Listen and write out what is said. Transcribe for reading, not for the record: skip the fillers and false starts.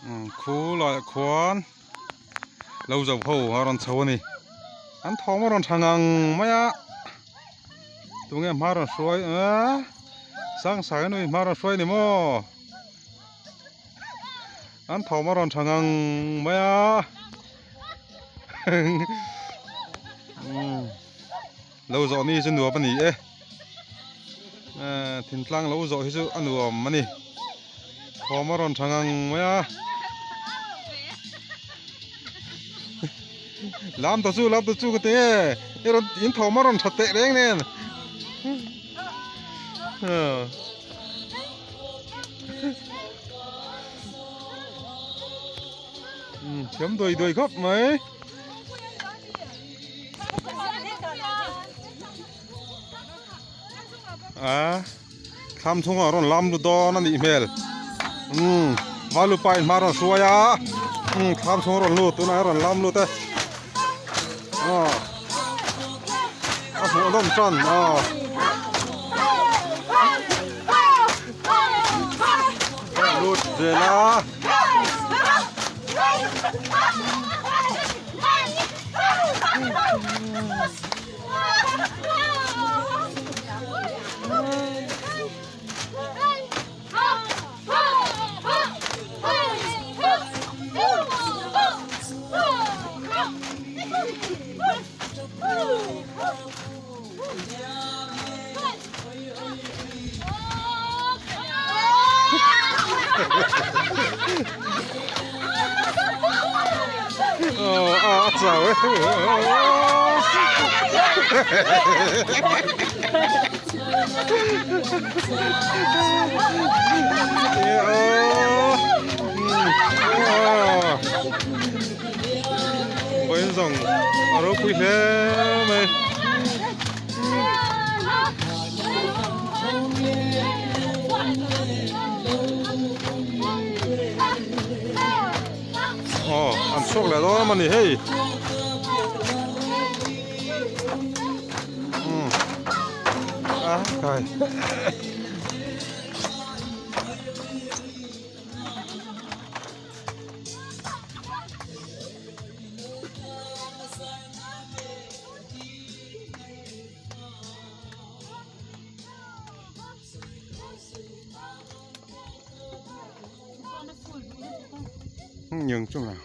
Khu laiah khuan lo zo ho a rawn chho a ni an thawm a rawn tha ngang mai a tunge hma rawn hruai eee Sangsaia nu in hma rawn hruai a ni maw an thawm a rawn tha ngang mai a lo zawh ni chu nuam a ni e thingtlang lo zawh hi chu a nuam a ni. Thawm a rawn tha ngang mai a. Lam ta chu lam ta chu ka ti nge i rawn in thawm a rawn tha teh reng nen. Thiam duai duai khawp mai. A. Thlam chhungah rawn lam lut dawn a nih hmel umm valupa in hma rawn hruai a umm thlam chhung a rawn lut tunah hian rawn lam lut e aw a hmuh nawm tan aw lut vel a. Aw a chau e Vawiin zawng a ropui hle mai. Aw an chhuak leh dawn a ni hei umm a kai nhường chung nào